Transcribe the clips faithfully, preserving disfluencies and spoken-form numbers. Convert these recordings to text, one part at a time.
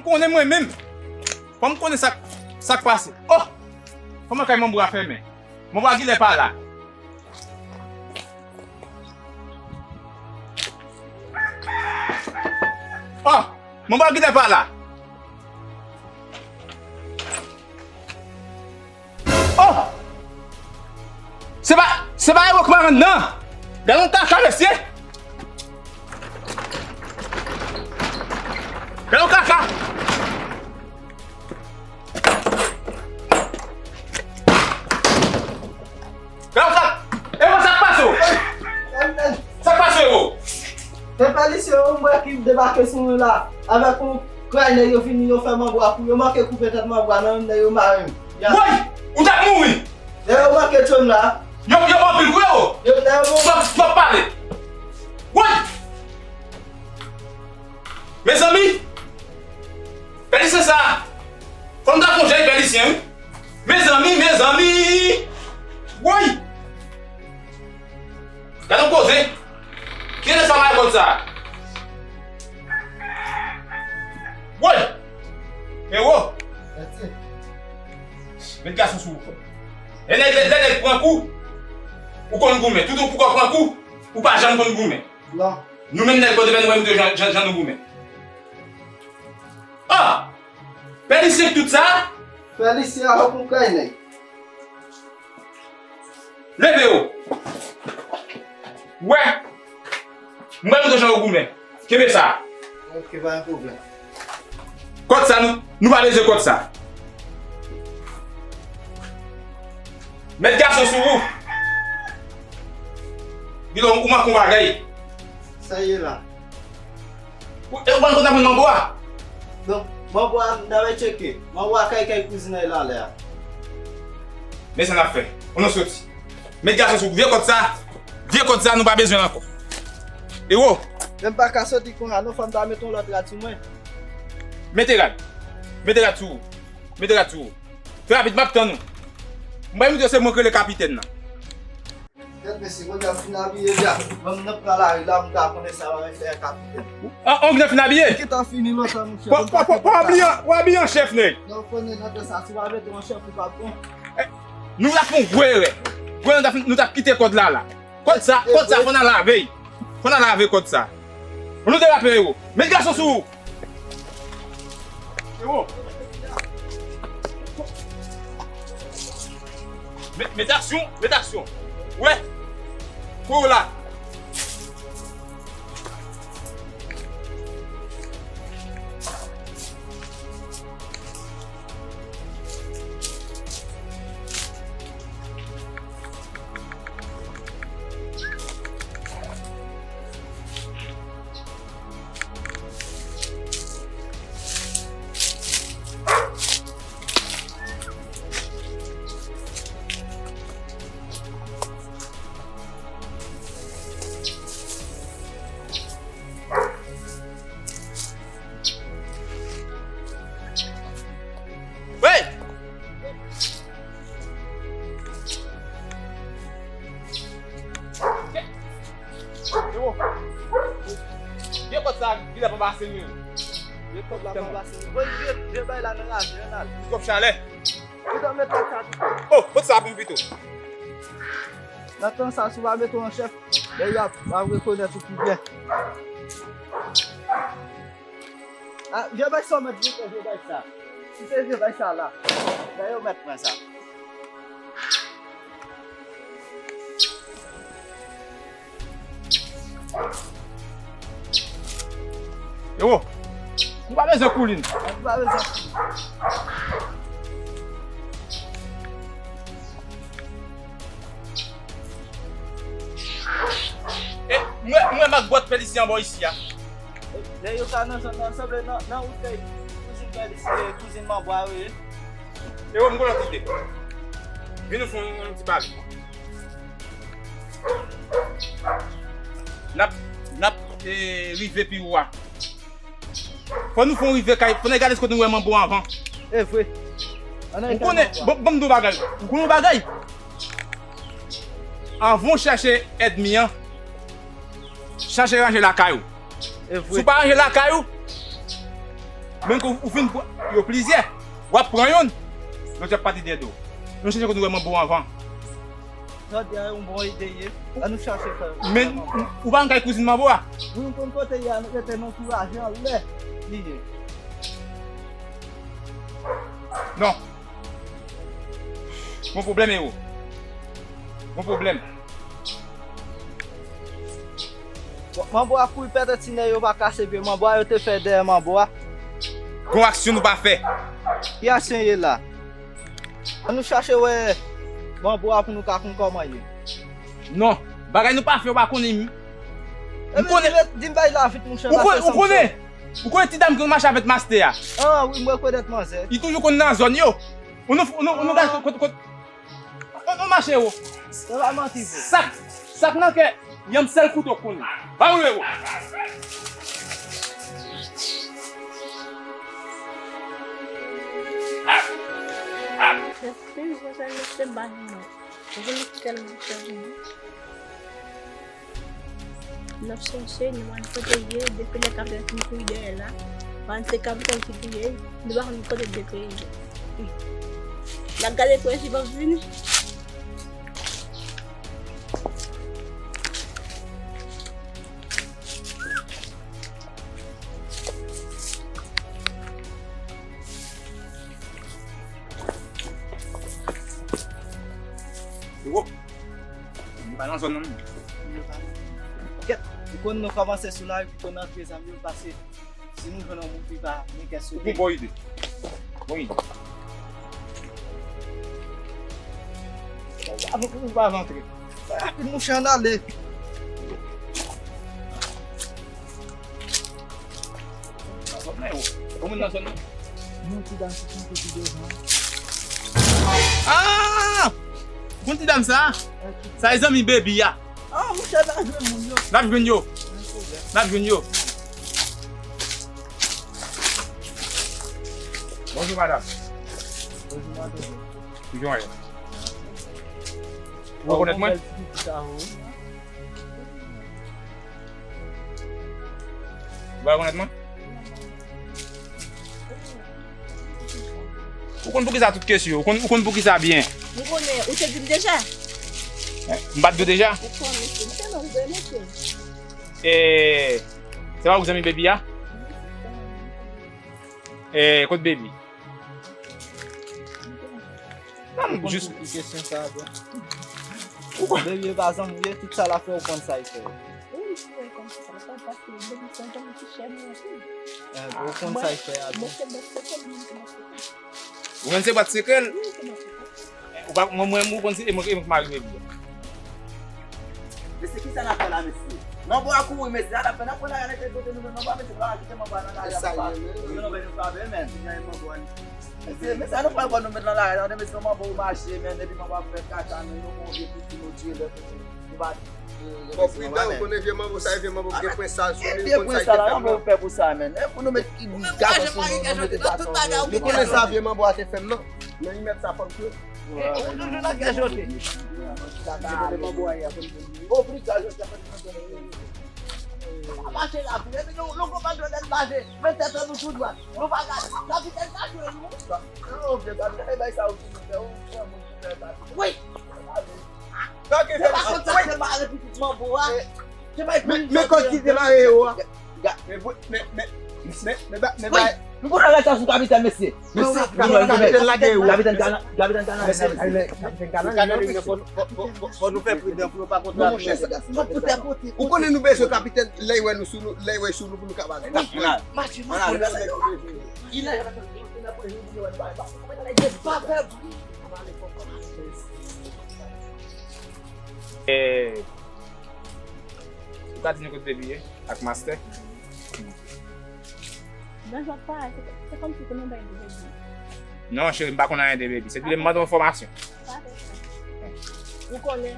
Konnen mwen menm. Fò m konnen sa, sa k pase. Oh! Kòman kay manbo a fèmen? Manbo a genlè pa la. Oh! Manbo a genlè pa la. Oh! Se pa, se pa Ewo k marann nan. Gade yon kaka, mesye. Gade yon kaka. Gade yon kaka. Ewo, sa k pase w? Sa k pase w, Ewo? Se polisye yo, m wè ki debake sou mwen la. Avèk yon kray nèg yo vini, yo fè manbo a kou. Yo manke koupe tèt manbo a nan menm nèg yo mare m. Ya. Woy! Ou t ap mouri! Nèg yo manke tchwe m la. Yo, yo anpil kou yo. Yo, nèg yo bon. Twòp, twòp pale. Woy! Mezanmi! Pèlisyen sa! Fò m ta fon jèy pèlisyen, wi. Mezanmi, mezanmi! Woy! Gade yon koze! Kilè sa mare kòd sa? Woy! Ewo! Met gason sou ou, frè. Lè nèg, lè, lè nèg pran kou, ou konn goumen. Toutan pou kò pran kou, ou pa janm konn goumen. Non. Nou menm nèg Pòtoprens, nou wè nou jan, jan, jan nou goumen. Ah! Pèlisyen tout sa? Pèlisyen avèk yon kay nèg. Leve yo. Wè. Mwen m jan yo goumen. Kenbe sa. Ok, pa gen pwoblèm. Kòd sa, nou, nou pa bezwen kòd sa. Met gason sou ou. Bilon, ou manke yon bagay. Sa ye la. Ou, e ou konn kote n ap jwenn manbo a? Bon, manbo a, n ta va tcheke. Manbo a kay, kay kouzin nan anlè a. Men sa n ap fè. Ann nou soti. Met gason sou vye kòd sa. Vye kòd sa, nou pa bezwen l ankò. Ewo. Men m pa ka soti konsa non, fò m ta met yon lòt rad sou mwen. Mete rad. Mete rad sou ou. Mete rad sou ou. Fè rapid, m ap tann ou. M pral montre se mwen k rele kapitèn nan. Gad mesye, mwen ap fin abiye deja. Mwen m nan pran lari la, m ta konnen sa va fè kapitèn. Ah, ou gen fin abiye? Ki ta fini lontan, monchè. Pou, pou, pou, pou abiye, pou abiye an chèf, nèg. Non, konnen nan tan sa, si w pa mete w an chèf, ou p ap bon. Eh, nou t ap fè yon gwo erè. Gwo erè, nou t ap fin, nou t ap kite kòd la, la. Kòd sa, kòd sa, fò n al lave. Fò n al lave kòd sa. Ann nou derape, Ewo. Met gason sou ou. Ewo. Met, met aksyon, met aksyon. Wè. Kò w la. Hey! Yo, vye kòd sa, vye kòd la pa pase li. Vye kòd la pa pase li. Voye vye, vye bay la nan raje an al. Kòb chalè. Ou ta met kòd sa tou. Oh, pot sa pou m pito. Nan tan sa, si w pa mete w an chèf, lè y ap, w ap rekonèt ou pi byen. Ah, vye bay sa w mèt vin fè vye bay sa. Si se vye bay sa la, lè yo mèt pran sa. Yo, nou pa bezwen koulin. Nou pa bezwen koulin. E, mwen, mwen mak bòt pèlisyen anbò isi a. Lè yo ka nan zòn nan, sanble nan, nan wout kay kouzin pèlisyen, kouzin manbo a, wi. E yo, m gen lòt ide. Vin nou fè yon, yon ti pale. N ap, n ap, e, rive pi wo a. Fò nou fè yon rive kay, fò n al gade si kote nou wè manbo anvan. E vre. Ou konnen, bon, bon, m di w bagay. Ou konnen yon bagay? Anvan w chèche ènmi an, chache ranje lakay ou. E vre. Si w pa ranje lakay ou, Men ke w fin pran yo plizyè. W ap pran youn, lòt yo ap pati dèyè do w. Nou chèche kote nou wè manbo anvan. Tande, yon bon ide ye. Ann nou chache frè. Men ou pa konn kay kouzin manbo a? Wi, m konn kote l ye, ann rete nan kouraje anlè li ye. Non. Gon pwoblèm, Ewo. Gon pwoblèm. Bon, manbo a kouri pètè ti nèg yo pa kase pye manbo a, yo te fè dèyè manbo a. Gon aksyon nou pa fè. Ki aksyon ye la? Ann nou chache wè manbo a pou nou ka konn kòman ye. Non, bagay nou pa fè, ou pa konnen. M konnen. Di m bay la vit, monchè. Ou konnen, ou konnen ti dam ki konn mache avèk mastè a? Ah, wi, m rekonèt manzè. Li toujou konn nan zòn yo. Ou nou, ou nou, ou nou gade kot, kot, ou, ou mache, wo. Se pa manti vre. Sak, sak nan kè, yon sèl kouto k konnen. Ba ou, wo. Eske yo fè mesye ba nou? Ou konnen tèlman chanje. N ap chèche, nou pa konn kote l ye, depi lè kapitèn fin kouri dèyè la. Pa konn se kapitèn ki touye l, nou pa konn kote l depi l ye. N ap gade pou wè si l p ap vini. Wo. Nou pa nan zòn nan, non. Kèt, ou konn nou kòmanse sou lari pou konn antre zam yo pase. Si nou jwenn yon moun ki pa gen kè sote. Bon, bon ide. Bon ide. Avèk ou pa rantre. Rapid, monchè, ann ale. Yon ti dam ki kanpe pi devan. Ah! Ou konn ti dam sa? Sa e zanmi Baby a. Ah, monchè, n a jwenn moun yo. N ap jwenn yo. N ap jwenn yo. Bonjou, madanm. Bonjou, madanm. Kijan w ye? Ou rekonèt mwen? Ou pa rekonèt mwen? Ou konn poukisa tout kesyon? Ou konn, ou konn poukisa byen? M konnen, ou te di m deja. Eh, m pa t di w deja? Ou konn, mesye. M te nan vre, mesye. Eh, se pa ou ki zanmi Baby a? Eh, kot Baby? Non, jis. Ou konn kesyon sa a, bro. Ou konn. Baby e pa zanmi w ye, tout sa l ap fè, ou konn sa l fè. Wi, m konnen konn sa l fè, paske Baby se yon zanmi ki chè mwen anpil. Eh, ou konn sa l fè a, bro. Mwen se bòs sekrè l, mwen se bòs sekrè l. Ou konn se bòs sekrè l? Wi, se bòs sekrè l. Ou pa, mwen, mwen, ou konn se, e mwen, e mwen k mari Baby a. Mesye, kisa n ap fè la, mesye? Manbo a kouri, mesye. Sa n ap fè, n ap pran lari a, n ap kote nou menm manbo a, mesye, nou pa kite manbo a nan lari a, papa. Nou menm nou pa vle, men. Mesye, men sa nou pral fè, nou met nan lari a, mesye, manbo ou mache, men, epi manbo a fè kaka, men nou gon vye piti nou tire lè, nou pa. Bon, pridan, ou konnen vye manbo sa, vye manbo gen pwen sal sou li, ou konn sa l te fè m nan. Vye pwen sal la, manbo fè pou sa, men. E pou nou met gason sou nou, nou mete gason sou nou. Ou konnen sa vye manbo a te fè m nan. Men li mèt sa fòk yo. Ou toujou nan kè sote. Ou vle gason sa fè. Pa mache la, epi nou, nou konprann jwenn mache, men tèt an nou tou dwat. Nou pa gade. Kapitèn pa jwe nou. Nan, ou vle gade, e bay sa ou toujou fè, ou pran moun pou fè sa. Wi. Se pa konn sa se mare pitit manbo a. Men, men kòd ki te mare yo a. Men, men, men, men, men, men, men, men, nou konn arete sou kapitèn, mesye. Mesye, kapitèn lage yo. Kapitèn Kana, kapitèn Kana. Kapitèn Kana, fò, fò, fò, fò nou fè pridan pou nou pa kontrariye. Ou konnen nou bezwen kapitèn, lè y wè nou sou nou, lè y wè sou nou pou nou kapab. Mache, mache. Eh, ou ka di nou kote Baby ye ak Mastè? Nan zòt pa, se, se kòmsi konnen bay de Baby. Non, cheri, m pa konn anyen de Baby. Se pou m mande yon enfòmasyon. Pa fè sa. Ou konnen.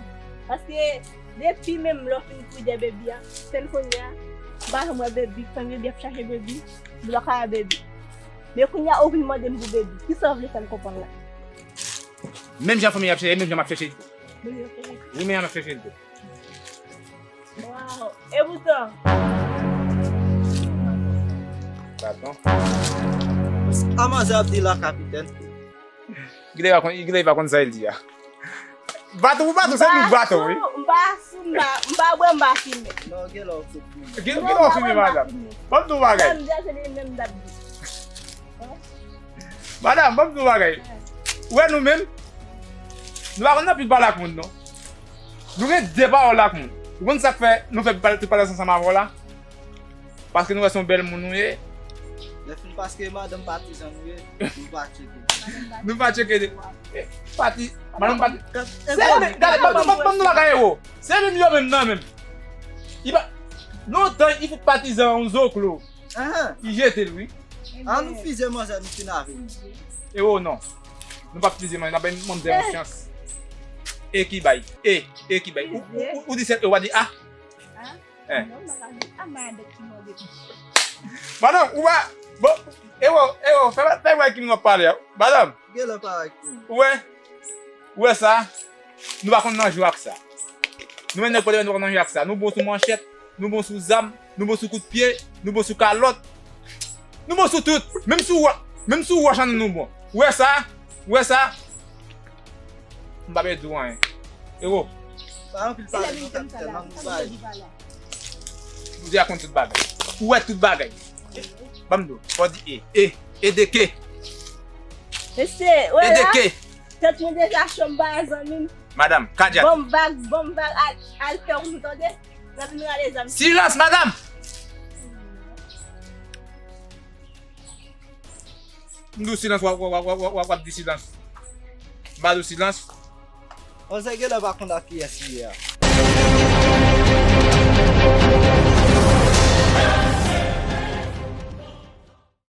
Paske depi menm lè w fin kouri dèyè Baby a, sèl kounye a, m pa janm wè Baby, fanmi Baby ap chache Baby, nou pa ka wè Baby. Men kounye a, ou vin mande m pou Baby. Kisa w vle fè m konprann la? Menm jan fanmi ap chèche, menm jan m ap chèche l tou. Menm jan fanmi ap chèche l tou. Menm jan m ap chèche l tou. Waw. E poutan. Patwon. Sa manzè ap di la, kapitèn? Gilè pa konn, Gilè pa konn sa l di a. Baton pou baton, se nou baton, wi. M pa sou, m pa sou, m pa, m pa bwè, m pa fimen. Non, gen lè w sou fimen. Gen lè w fimen, madanm. Ban m di w bagay. Madanm, ban m di w bagay. Ou wè nou menm, nou pa konn anpil pale ak moun, non. Nou gen de pawòl ak moun. Ou konn sa k fè nou fè tout pale ansanm avè w la? Paske nou wè se yon bèl moun nou ye. Lè fin paske madanm patizan nou ye, nou pa tcheke. Nou pa tcheke de. Pati, madanm pati. Se yo menm, gade, ban m, ban m, ban m di w bagay, Ewo. Se menm yo menm nan menm. Li pa, lontan, li fout patizan yon zoklo. Li jete l, wi. An nou fizye manzè, nou fin avè l. Ewo, non. Nou p ap fizye manzè, n ap bay manzè yon chans. E ki bay. E, e ki bay. Ou, ou, ou, ou di sèt, ou pa di a. Hein? Non, mwen pa di a, madan ki mande. Madanm, ou pa, bon, Ewo, Ewo, fè, fè wè ki moun w ap pale a. Madanm. Gen lè pa wè ki moun. Ou wè? Ou wè sa? Nou pa konn nan jwe ak sa. Nou menm nèg pòtoprens nou pa konn nan jwe ak sa. Nou bon sou manchèt, nou bon sou zam, nou bon sou kout pye, nou bon sou kalòt. Nou bon sou tout. Menm sou wò-, menm sou wòch an nou, nou bon. Ou wè sa? Ou wè sa? M pa bezwen di w anyen. Ewo. Pa anpil pale non, kapitèn, an nou bay. Ou deja konn tout bagay. Ou wè tout bagay. Ban m di w, fò w di e. E. E de ke? Mesye, wè la. E de ke? Tèt mwen deja cho, m pa zanmi m. Madanm, kadyat. Bon vag, bon vag, al, al fè wout ou tande. Lè vin rale zam. Silans, madanm! M di w silans, w ap, w ap, w ap, w ap, w ap di silans. M pa di w silans. Manzè genlè pa konn ak kiyès li ye a.